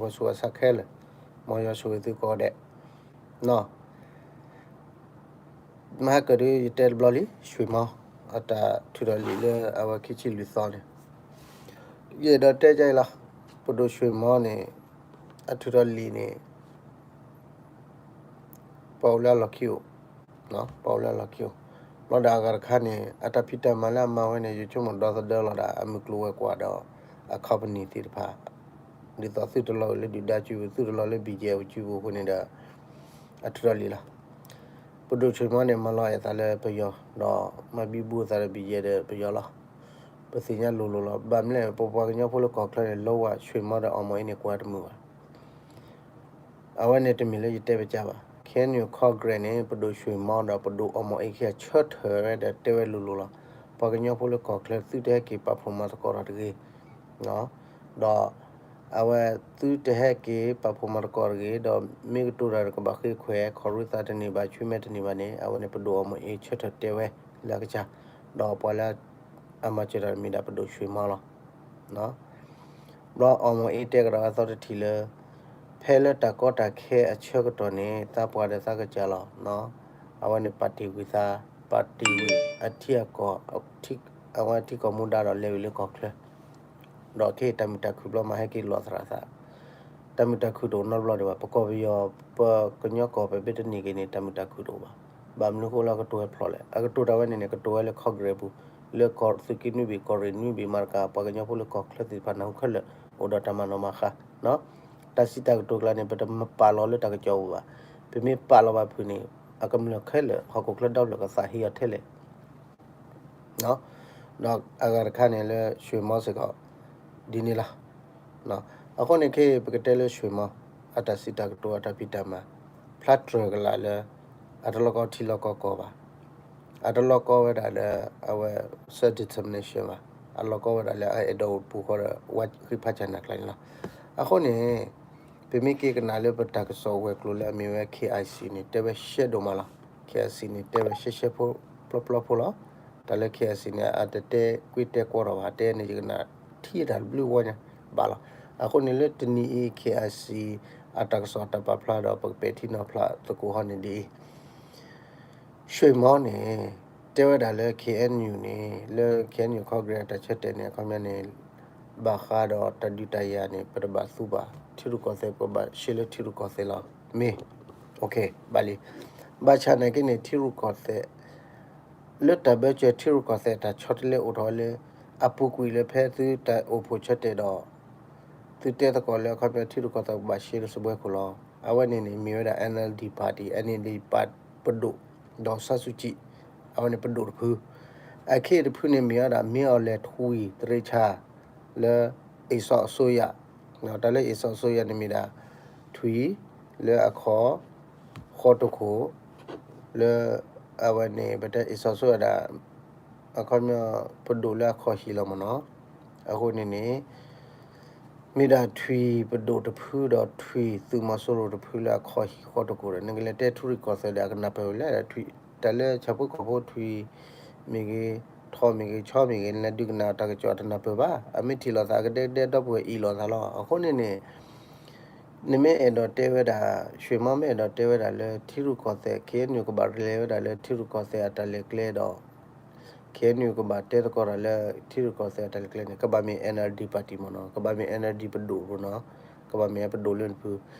ပှၤဆူးပှၤဆါခဲလၢာ်, မ်ယွၤဆိၣ်ဂ့ၤသုကိးဂၤဒဲး, နီၤ မဟါကၢၣ်ဒုး ယတဲတဘျီလံ ဆွ့ၣ်မီ အတၢ်ထုးထီၣ်လံာ်လၢအဝဲခံဆံလွံၢ်သီန့ၣ်, ယအဲၣ်ဒိးတဲဒ်အံၤလီၤ. ပဒိၣ်ဆွ့ၣ်မီန့ၣ် အထုးထီၣ်လံာ်န့ၣ် ပှၤအိၣ်လၢအလီၢ်ခံအိၣ်, ပှၤအိၣ်လၢအလီၢ်ခံအိၣ်, ဘျီဒီးအဂၤတခါန့ၣ် အတၢ်ဖံးတၢ်မၤလၢအမၤဝဲန့ၣ် ယဆိကမိၣ်ဒီသဒၢလီၤဒၣ် အမုၢ်ကျိၤဝဲၤကွာ်ဒီး အ company သ့ၣ်တဖၣ်, ဒ်သိးသုတလီၤဂာ်လၢဒုၣ်ဒါစုပူၤ သုတလီၤလၢ ဘီၣ်ကၠဲၣ် အစုပူၤအဃိန့ၣ်ဒီး အထုးထီၣ်လံာ်လီၤ. ပဒိၣ်ဆွ့ၣ်မီန့ၣ် မၤလီၤအဲၣ်သးလၢပယီၤ ဒီးမၤဘံဘူသးဒီး ဘီၣ်ကၠဲၣ် ဒီးပယီၤလီၤ. ပသ့ၣ်ညါလိၤလိၤလီၤ. ဘၣ်မနုၤလဲၣ် ပပှၤကညီဖိလၢကီၢ်ချၢန့ၣ် လီဝဲဆွ့ၣ်မီဒီးအီၣ်မီၣ်အ့န့ၣ် ကွၢ်တမုာ်ဘၣ်. အဝဲန့ၣ်တမ့ၢ်လၢယတဲပစၢ်ဘၣ်. KNU Congress န့ၣ် ပဒိၣ်ဆွ့ၣ်မီဒီးပဒိၣ်အီၣ်မီၣ်အ့ခံဂၤဆၢထၢၣ်ဝဲဒီးတဲဝဲလိၤလိၤလီၤ. ပှၤကညီဖိလၢကီၢ်ချၢ သုတဟဲက့ၤပာ်ဖှိၣ်မၤသကိးတၢ်တဂ့ၤ, ဒီး အဝဲသုတဟဲက့ၤပာ်ဖှိၣ်မၤသကိးတၢ်တဂ့ၤ, ဒီးမ့ၢ်ကတိၤတၢ်ဒီးကဘၣ်ဃ့ခွဲး ခီၣ်ရ့သးတန့ၢ်ဘၣ် ဆွံမဲာ်တန့ၢ်ဘၣ်န့ၣ် အဝဲန့ၣ်ပဒိၣ်အီၣ်မီၣ်အ့ဆၢထၢၣ်တဲဝဲလၢအကစၢ်, ဒီးပှၤလၢအမၤစၢၤတၢ်မ့ၢ်ဒၣ်ပဒိၣ်ဆွ့ၣ်မီလီၤ. ဘျီအီၣ်မီၣ်အ့တဲကဒီးအသီတထံၣ်လၢ ဖဲလၢတၢ်ကီတၢ်ခဲအဆၢကတီၢ်န့ၣ် သးပှၢ်ဒီးသးကစၢ်လီၤ. အဝဲန့ၣ်ပာ်တ့ၢ်ကွံာ်သး, ပာ်တ့ၢ်ကွံာ်အထံအကီၢ်, အဝဲထံကီၢ်မူဒါဒီးလဲၤဝံၤလၢကီၢ်ချၢ ဒီးခဲအံၤတၢ်မုာ်တၢ်ခုၣ်ဘျီမၤဟဲက့ၤလီၤသရၣ်သး, တၢ်မုာ်တၢ်ခုၣ်တအိၣ်နီတဘျီဒံးဘၣ်. ပကီၢ်ပယီၤ ပကညီကီၢ်ပမ့ၢ်တန့ၢ်က့ၤန့ၣ် တၢ်မုာ်တၢ်ခုၣ်တအိၣ်ဘၣ်. ဘၣ်မနုၤအဃိလၢအကတိၤဝဲဖျိးလဲၣ်, အကတိၤတၢ်ဝဲန့ၣ်န့ၣ် ကတိၤဝဲလၢ Congress ပူၤ, လၢကီၢ်သုးက့နွံဘ့ၣ် ကီၢ်ရ့ၣ်နွံဘ့ၣ်မၤတကး ပှၤကညီဖိလၢကီၢ်ချၢသ့ၣ်တဖၣ်နၢ်ဟူခဲလၢာ် အိၣ်ဒီးတၢ်မၤနီၣ်မၤဃါ, တၢ်စံးတၢ်ကတိၤကျါန့ၣ် ပတပာ်လီၤလၢတၢ်ကစီၣ်ပူၤဘၣ်. ပမ့ၢ်ပာ်လီၤဘၣ်ဖုးန့ၣ် အကမျၢၢ်ခဲလၢာ် ဟီၣ်ခိၣ်ချၢဒီဖျၢၣ်ကသးဟ့အီၤထဲလဲၣ် ဒီးအဂၤတခါန့ၣ်လၢဆွ့ၣ်မီစ့ၢ်ကီး ဒ်န့ၣ်လီၤ. အဃိန့ၣ်ခဲ ပကတဲလၢဆွ့ၣ်မီ အတၢ်စံးတၢ်ကတိၤ အတၢ်ဖံးတၢ်မၤ ဖျါတြၢၢ်ကလာ်လၢ အတလီၤကီထံလီၤကီကီၢ်ဘၣ်, အတလီၤကီဝဲဒၣ်လၢ အဝဲ self determination ဘၣ်, အလီၤကီဝဲဒၣ်လၢအအဲၣ်ဒိးအိၣ်တပူၤဃီဒီး ဝါဃံဖးစၢ်နၢ်ကျါန့ၣ်လီၤ. အဃိန့ၣ် ပမ့ၢ်က့ၤကနၣ်လၢပတၢ်ကစီၣ်ဝဲၤကျိၤလၢအမ့ၢ်ဝဲ KIC န့ၣ် တဲဝဲရှဲဒိၣ်မးလီၤ. KIC န့ၣ် တဲဝဲရှဲရှဲဖိ ပျီပျီဖိလီၤ. တၢ်လၢ KIC န့ၣ် အတတဲကွံတဲကွီထီၣ်ဘၣ်, တဲန့ၣ်ယကနၣ်ထံတၢ်တဘျုးဝဲညါဘၣ်လီၤ. အဃိန့ၣ်လၢတနံၤအံၤ KIC အတၢ်ကစီၣ်တၢ်ပာ်ဖျါဒီး ပကပဲာ်ထံနီၤဖျါသကိးဟီန့ၣ်ဒ်အံၤ ဆွ့ၣ်မီန့ၣ် တဲဝဲဒၣ်လၢ KNU န့ၣ် လၢ KNU Congress အတၢ်ဆၢတဲာ်န့ၣ် အခီပညီန့ၣ် ဘၣ်ဃးဒီးတၢ်ဒုးတၢ်ယၤန့ၣ် ပတဘၣ်သူဘၣ်, ထံရူၢ်ကီၢ်သဲး ပကဘၣ်ရှဲလၢထံရူၢ်ကီၢ်သဲးလီၤ. မ့ၢ် ဘၣ်လံ. ဘၣ်ဆၣ်နာ်က့န့ၣ် ထံရူၢ်ကီၢ်သဲး လၢတၢ်ဘၢၣ်စၢၤထံရူၢ်ကီၢ်သဲး တၢ်ဆီတလဲအိၣ်ထီၣ်လၢ အပူၤကွံာ်လၢဖဲသုတၢ်အိၣ်ဖှိၣ်ဆၢတဲာ်ဒီး သုတဲသကိးလၢအခီပညီထံရူၢ်ကီၢ်သဲးကဘၣ်ရှဲလၢစပွဲခိၣ်လီၤ. အဝဲန့ၣ်န့ၣ် မ့ၢ်ဝဲဒၣ် NLD party, NLD party ပဒိၣ်, ဒီးဆါစူကၠံ, အဝဲန့ၣ်ပဒိၣ်တဖု, အခဲအံၤတဖုန့ၣ်မ့ၢ်ဝဲဒၣ် မ့ၢ်အီၤလဲၤထွံၣ်တရ့ဆါ လၢ အ့ၣ်စီအစိယၤ, တၢ်လၢအ့ၣ်စီအစိယၤန့ၣ်မ့ၢ်ဒၣ် ထွံၣ် လၢအခီၣ် ဃီတခိၣ် လၢ အဝဲန့ၣ် ပတဲအ့ၣ်စီအစိယၤဒၣ် အခီပညီ ပဒိၣ်လၢအခီၣ်ဟံၣ်လီၤမ့ၢ်နီၤ. အဃိန့ၣ်န့ၣ် မ့ၢ်ဒၣ်ထွံၣ်ပဒိၣ်တဖုဒီးထွံၣ်သုးမီၤစိရိၤတဖုလၢအခီၣ်ဟံၣ်ဃီတခိၣ်ဒီး နကလဲၤတဲထံရူၢ်ကီၢ်သဲးဒီး အကနၢ်ပၢၢ်ဝဲလဲၣ်, တၢ်လၢဆၣ်ဖိကီၢ်ဖိထွံၣ်မ့ၢ်ဂ့ၤ, ထီမ့ၢ်ဂ့ၤ, ဆီမ့ၢ်ဂ့ၤ, နလဲၤဒုးကနၣ်တၢ်ကစီၣ်တနၢ်ပၢၢ်ဘၣ်. အမ့ၢ်ထံၣ်လိာ်သးကဒဲကဒဲ ဒီပုၢ်ဝဲၢ်အံၣ်လိာ်သးလီၤ. အဃိန့ၣ်န့ၣ် နမ့ၢ်အဲၣ်ဒိးတဲဝဲဒၣ် ဆွ့ၣ်မီမ့ၢ်အဲၣ်ဒိးတဲဝဲဒၣ်လၢထံရူၢ်ကီၢ်သဲး KNU ကဘၣ်လဲၤဝဲဒၣ်လၢထံရူၢ်ကီၢ်သဲးအတၢ်လဲၤကျဲဒီး KNU ကဘၣ်တဲသကိးတၢ်လၢထံရူၢ်ကီၢ်သဲးအတၢ်လဲၤကျဲန့ၣ် ကဘၣ်မ့ၢ် NLD party မ့ၢ်နီၤ, ကဘၣ်မ့ၢ် NLD ပဒိၣ်ပူၤနီၤ, ကဘၣ်မ့ၢ်ပဒိၣ်လၢနဖု,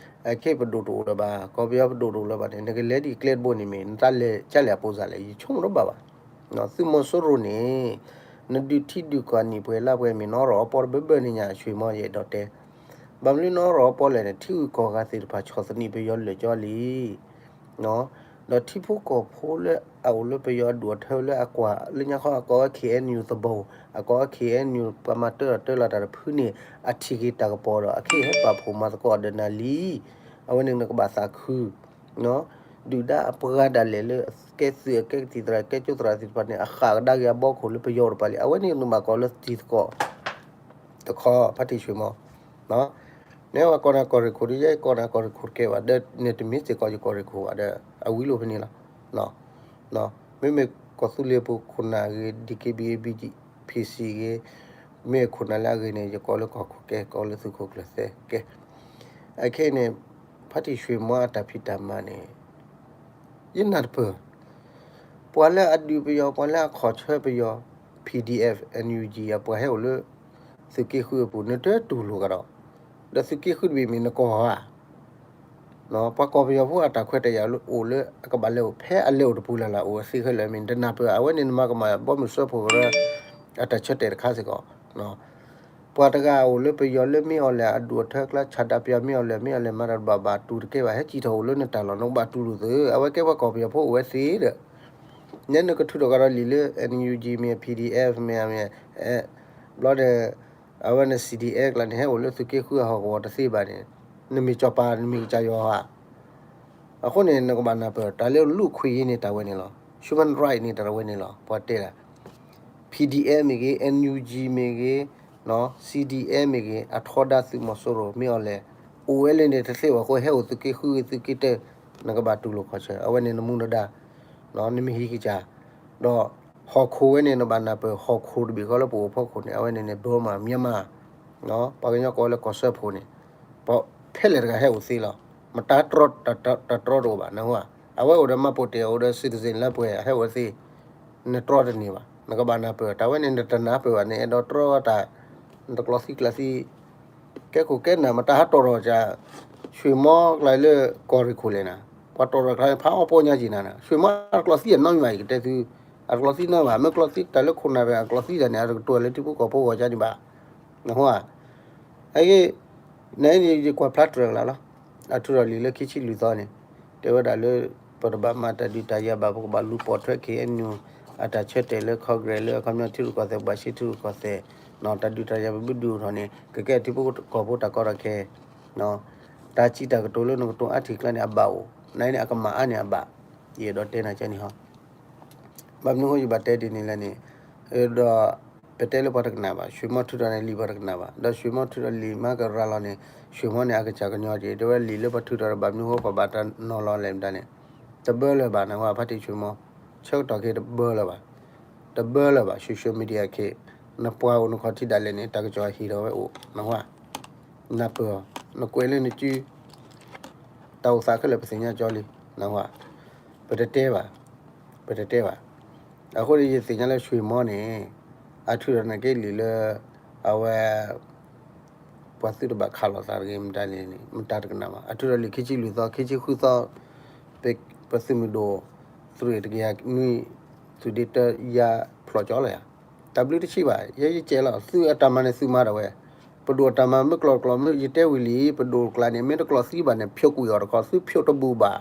အခဲအံၤပဒိၣ်တအိၣ်လၢၤဘၣ်, ကီၢ်ပယီၤပဒိၣ်တအိၣ်လၢၤဘၣ်န့ၣ် နကလဲၤဒ်ကျဲတဘိန့ၣ်မ့ၢ် နတၢ်လဲၤကလဲၣ်အပိစၢ်လဲၣ် ယဆိကမိၣ်တဘၣ်ဘၣ်. သုးမီၤစိရိၤန့ၣ် နဒုးထံဒုးကီၢ်နံၣ်ပှဲၤလါပှဲၤမ့ၢ်နီၢ်ရီၣ်အီပီတဘၢဘၢန့ၣ်ညါ ဆွ့ၣ်မီယအဲၣ်ဒိးတဲ, ဘၣ်မနုၤနီၢ်ရီၣ်အီပီလဲၣ်န့ၣ် ထံဂုၤကီၢ်ဂၤသ့ၣ်တဖၣ်ဆီၣ်သနံးပယီၤလၢာ်ကၠီလံ ဒီးထံဖိကီၢ်ဖိလၢအအိၣ်လၢပယီၤအဒူၣ်အထၢလၢအကွၢ်လၢညါခီ အကိးဝဲ KNU သဘိၣ်, အကိးဝဲ KNU ပှၤမၤတၢထီၣ်တၢလီၤတၢ်တဖုန့ၣ် အထံၣ်က့ၤတၢ်ကပီၤဒီး အခဲအံၤဟဲပာ်ဖှိၣ်မၤသကိးဒီးနၤလံ. အဝဲန့ၣ်နကဘၣ်သးခု ဒုၣ်ဒါအပှၤဒၣ်လဲာ်လၢ ကဲသုးအကဲကသံၣ်သရၣ် ကဲကၠိသရၣ်သ့ၣ်တဖၣ်န့ၣ် အဃၣ်ကဒါက့ၤအဘီခိၣ်လၢပယီၤတပၤလံ. အဝဲန့ၣ်နဘၣ်ကိးလၢတံၤသကိး တခီ ဖါတံၢ်ဆွ့ၣ်မီ နဲဝဲကီၢ်နၢ်ကီၢ်ရ့ၣ်ခိၣ်ဒီး ယဲကီၢ်နၢ်ကီၢ်ရ့ၣ်ခိၣ်တကဲဘၣ်ဒီး နတမ့ၢ်စ့ၢ်ကီးယကီၢ်ရ့ၣ်ခိၣ်ဘၣ်ဒီး အဝံၤလိာ်ဖဲန့ၣ်လီၤ. မ့မ့ၢ်ကီၢ်သူလ့ၤပူၤခိၣ်နၢ်ဂ့ၤ DKBA BGPC ဂ့ၤ, မ့ၢ်ခိၣ်နၢ်လၢအဂ့ၤန့ၣ် ယကိးလၢကီၢ်ခိၣ်ကဲ ကိးလၢသုးခိၣ်ကျၢၢ်သဲကဲ အခဲအံၤန့ၣ် ဖါတံၢ်ဆွ့ၣ်မီအတၢ်ဖံးတၢ်မၤန့ၣ် ယနၢ်တပၢၢ်, ပှၤလၢအဒုးပယီၤ ပှၤလၢအခီၣ်ဆၢပယီၤ PDF NUG အပှၤဟဲအိၣ်လၢ သုးက့ဃုအပူၤ နတတူၢ်လိာ်ကဒီး, ဒီးသုးက့ဃုတဘ့ၣ်မ့ၢ်နကီၢ်ဧါ, ပှၤကီၢ်ပယီၤဖိအတၢ်ခွဲးတၢ်ယာ်အိၣ်လၢအကဘၣ်လဲၤအိၣ် ဖဲအလဲၤအိၣ်တပူၤလၢ်လၢ်အိၣ်အသ့ခဲလၢာ်မ့ၢ် နတနၢ်ပၢၢ် အဝဲန့ၣ်နမၤကမၣ်ဘီမုၢ်စၢဖှိၣ်ကရၢ အတၢ်ဆၢတဲာ်တခါစ့ၢ်ကီး ပှၤတဂၤအိၣ်လၢပယီၤလၢမ့ၢ်အီၤလဲၣ် အဒူၣ်အထၢကျါ ဆၣ်ဒၣ်ပယီၤမ့ၢ်အီၤလဲၣ် မ့ၢ်အီၤလဲၣ်မၤတၢ်တဘၣ်ဘၣ်တူၢ်တကဲဘၣ် ဟဲစံၣ်ထီၣ်အိၣ်လၢနတၢ်လီၢ် နကဘၣ်တူၢ်လိာ်သ့ အဝဲကဲပှၤကီၢ်ပယီၤဖိအိၣ်ဝဲသ့ဒီး နဲနကထုးထီၣ်ကဒီးလံာ်လၢ NUG မ့ၢ် PDF မ့ၢ် ဘျီဒီး အဝဲန့ၣ် CDF ကျါန့ၣ် ဟဲအိၣ်လၢသုးက့ဃုအဟီၣ်ကဝီၤတသ့ဘၣ်န့ၣ် နမ့ၢ်စီၤပၤ နမ့ၢ်ကစၢ်ယွၤဧါ. အဃိန့ၣ် နကဘၣ်နၢ်ပၢၢ် တၢ်လၢလူ့အခွင့်အရေးန့ၣ် တၢ်ဝဲန့ၣ်လီၤ. Human right န့ၣ် တၢ်ဝဲန့ၣ်လီၤ. ပှၤတဲဒၣ် PDF မ့ၢ်ဂ့ၤ NUG မ့ၢ်ဂ့ၤ CDF မ့ၢ်ဂ့ၤ အထီဒါသုးမီၤစိရိၤ မ့ၢ်အီၤလဲၣ် အိၣ်ဝဲလၢန့ၣ်တသ့ဘၣ်အဃိ ဟဲအိၣ်သုးက့ဃုသုးက့တၢ နကဘၣ်တူၢ်လိာ်ခီၣ်ဆၢ အဝဲန့ၣ်နမူနဒါ နမ့ၢ်ဟံးကစၢ် ဒီးဟီၣ်ခိၣ်ဝဲန့ၣ် နဘၣ်နၢ်ပၢၢ် ဟီၣ်ခိၣ်တဘ့ၣ်ဃီလၢပအိၣ်ဖီခိၣ်န့ၣ် အဝဲန့ၣ်န့ၣ် Burma မြန်မာ ပှၤကညီကိးလၢကီၢ်စၢဖှိၣ်န့ၣ် ပှၤဖဲလဲၣ်တဂၤဟဲအိၣ်သ့လီၤ. မတၤတြီ တၢ်တြီတအိၣ်ဘၣ် နဟါ. အဝဲအိၣ်ဒီး မှတ်ပုံတင် အိၣ်ဒီး citizen လၢပှဲၤ ဟဲအိၣ်သ့ နတြီတန့ၢ်ဘၣ်. နကဘၣ်နၢ်ပၢၢ် တၢ်ဝဲန့ၣ် နတနၢ်ပၢၢ်ဘၣ်န့ၣ် အဲၣ်ဒိးတြီတၢ် နတကျီသံကျါသံ ကဲခိၣ်ကဲနၢ် မတၤဟးတီၢ်ထီၣ်က ဆွ့ၣ်မီကျါလၢကီၢ်ရ့ၣ်ခိၣ်လဲၣ်နၤ, ပှၤတီၢ်ထီၣ်ကျါဖးအီၣ်ပီညါက့ၤနၤ, ဆွ့ၣ်မီအတကျီသံအနီတမံၤဘၣ် ယကတဲသု, အတကျီသံနီဘၣ်, မ့ၢ်ကျီသံတၢ်လၢခိၣ်နၢ်တဂၤ အတကျီသံတၢ်န့ၣ် အတကတိၤလၢထံဖိကီၢ်ဖိဂီၢ်ကါန့ၣ်ဘၣ်, နဟါ. အဂ့ၢ် နအံၤန့ၣ် ယကွၢ်ဖျါတြၢၤကလါလီၤ. အထုးထီၣ်လံာ်လၢခံဆံလွံၢ်သီန့ၣ် တဲဝဲဒၣ်လၢ ပတဘၣ်မၤတၢ်ဒုးတၢ်ယၤဘၣ် ပကဘၣ်လူၤပိာ်ထွဲ KNU အတၢ်ဆၢတဲာ်လၢ Congress လၢအခီပညီထံရူၢ်ကီၢ်သဲး ပဘၣ်ရှဲထံရူၢ်ကီၢ်သဲး, တၢ်ဒုးတၢ်ယၤပဘၣ်ဒုးအိၣ်ထီၣ်န့ၣ် ကကဲထံဖိကီၢ်ဖိတၢ်ကီတၢ်ခဲ တၢ်စံးတၢ်ကတိၤလၢနကတိၤအါထံၣ်ကျါန့ၣ် အဘၣ်အိၣ်, နအံၤန့ၣ် အကမၣ်အါန့ၣ်အဘၣ်, ယအဲၣ်ဒိးတဲနၤကဲန့ၣ်ဟီ. ဘၣ်မနုၤဃိယဘၣ်တဲဒ်န့ၣ်လဲၣ်န့ၣ်, ဒီး ပတဲလၢပှၤတကနၣ်ဘၣ်, ဆွ့ၣ်မီထုးထီၣ်န့ၣ်လံာ်ပှၤတကနၣ်ဘၣ်, ဒီးဆွ့ၣ်မီထုးထီၣ်လံာ်မၤကရၤလီၤန့ၣ် ဆွ့ၣ်မီန့ၣ် အကစၢ်ကညီက့ၤ တဲဝဲလံာ်လၢပှၤထုးထီၣ်ဒီး ဘၣ်မနုၤဃိပှၤဘၣ်တၢ်နီၤလီၤလဲၣ်မတၤန့ၣ်, တဘၢလၢၤဘၣ် နဟါ ဖါတံၢ်ဆွ့ၣ်မီ, ဆၢကတီၢ်ခဲအံၤတဘၢလၢၤဘၣ်, တဘၢလၢၤဘၣ် social media ခဲအံၤ, နပှၤအိၣ်နခီၣ်ထံးဒၣ်လဲာ်န့ၣ် တၢ်ကစီၣ်ဟ့ၣ်ထီၣ်ဝဲအိၣ် နဟါ, နၢ်ပၢၢ်အီၤ, နကွဲးလၢနစု တၢ်အိၣ်သးခဲလၢာ်ပသ့ၣ်ညါကၠီလံ, နဟါ, ပတတဲဘၣ်, ပတတဲဘၣ်. အဃိန့ၣ် ယသ့ၣ်ညါလၢဆွ့ၣ်မီန့ၣ် အထုးထီၣ်န့ၢ်က့ၤလံာ်လၢ အဝဲ ပှၤသုတဘၣ်ခးလိာ်သးတဂ့ၤ မတၤန့ၣ် မတၤတကနၣ်ဘၣ်. အထုးထီၣ်လံာ်ခံဆံလွံၢ်သီ ခံဆံဃုသီ ပသုးမုၢ်ဒိၣ် သုးရ့ၣ်တကယၤနွံ သုးဒ့တၢ ယါဖျိးကၠီလီၤယၤ. တၢ်ဘျုးတဆံးဘၣ် ယဲယကဲလီၤ သုးအတၢ်မၤန့ၣ်သုမၤဒၣ်ဝဲ, ပဒိၣ်အတၢ်မၤမ့ၢ်ကျိၤတကျိၤ မ့ၢ်ယတဲဝံၤလံ ပဒိၣ်ကျါန့ၣ် မ့ၢ်တကျိၤသံဘၣ်န့ၣ် ဖျိးကွံာ်အီၤတခီ သုဖျိးတဘူၣ်ဘၣ်,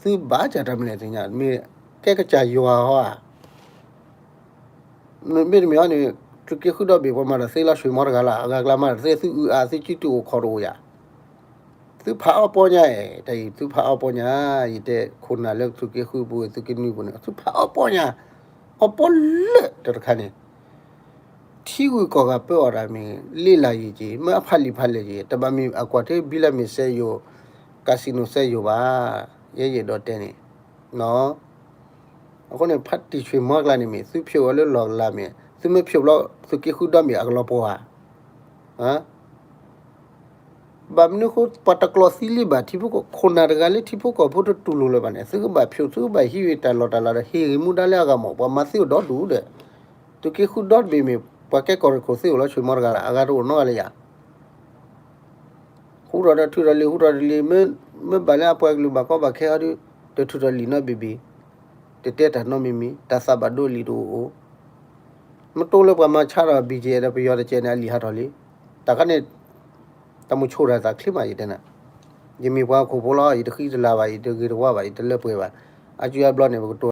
သုဘၣ်စၢ်တၢ်မနုၤသ့ၣ်ညါ မ့ၢ်ကဲကစၢ်ယွၤဟီဧါ. မ့တမ့ၢ်အီၤန့ၣ် သုးက့ဃုဒီဘ့ၣ် ပှၤမၤတၢ်သ့လီၤ ဆွ့ၣ်မီတဂၤလီၤ အဂၤကျါမၤတၢ်သ့ သုအုၣ်အါ သုစုတူၢ်အိၣ်ခီၣ်တအိၣ်ယၤ. သုဖးအီၣ်ပီညါ, တၢ်အံၤ သုဖးအီၣ်ပီညါ, ယတဲခိၣ်နၢ်လၢသုးက့ဃုပူၤ သုးက့နွံပူၤန့ၣ် သုဖးအီၣ်ပီညါ, အီၣ်ပီလၢတၢ်တခါန့ၣ် ထံဂုၤကီၢ်ဂၤပၢအီၣ်တၢ်မ့ၢ် လ့လၢ်ယံၤက့ၤ မ့ၢ်အဖးလံာ်ဖးလဲၢ်က့ၤ တဘၣ်မ့ၢ်အကွၢ်ထဲဘံလၢမ့ၢ်စဲယိၤ casino စဲယိၤဘၣ်, ယဲယအဲၣ်ဒိးတဲန့ၣ် အဃိန့ၣ် ဖါတံၢ်ဆွ့ၣ်မီကျါန့ၣ်မ့ၢ် သုဖျိးအီၤလၢလီၢ်ကလၤမ့ၢ် သုမ့ၢ်ဖျိးဘျီ သုးက့ဃုဒီမ့ၢ်အကလီၤပှီၢ်ဧါ. ဘၣ်မနုၤဃိ ပှၤတကျိၤသံလံဘၣ် ထံဖိကီၢ် ခိၣ်နၢ်တဂၤလၢထံဖိကီၢ်ဖိတတူၢ်လိာ်လၢၤဘၣ်န့ၣ် သုကဘၣ်ဖျိး သုကဘၣ်ဟံးဝံၤတၢ်လီၢ်တၢ်လၤဒီး ဟ့ၣ်ဂ့ၤမူဒါလၢအဂၤမး ပှၤမၤသ့အိၣ်ဒီဒူၣ်ဒီး သုးက့ဃုဒီတဘ့ၣ်မ့ၢ် ပှၤကဲကီၢ်ရ့ၣ်ခိၣ်သ့အိၣ်လီၤ ဆွ့ၣ်မီတဂၤလၢ အဂၤတအိၣ်နီတဂၤလၢယၤ ဟူထီၣ်ဒီးထုးထီၣ်လံာ် ဟူထီၣ်တလံာ် မ့ၢ်ဘၣ်လၢအပှၤကလုာ်ဘၣ်ကီဘၣ်ခဲအီၤဒီး တထုးထီၣ်လံာ်နီတဘ့ၣ်ဘ့ၣ်, တတဲတၢ်နီတမံၤမံၤ, တၢ်သးဘၣ်ဒိလံာ်တအိၣ်အိၣ်, မတိလၢပှၤမၤဆါထီၣ် ဘံၣ်ကဲဒီးပယီၤတကဲန့ၣ် အလံာ်ဟးထီၣ်လံ, တၢ်ခါန့ၣ် တၢ်မုၢ်ဆိတၢ်သးချ့မး ယတဲနၤ, ယမ့ၢ်ပှၤဟီၣ်ခိၣ်ဖိလီၤ ယတဃံတလၤဘၣ် ယတဂ့ၤတဝါဘၣ် ယတလၢပှဲၤဘၣ်, အစုအဘျီန့ၣ် ပကတိၤ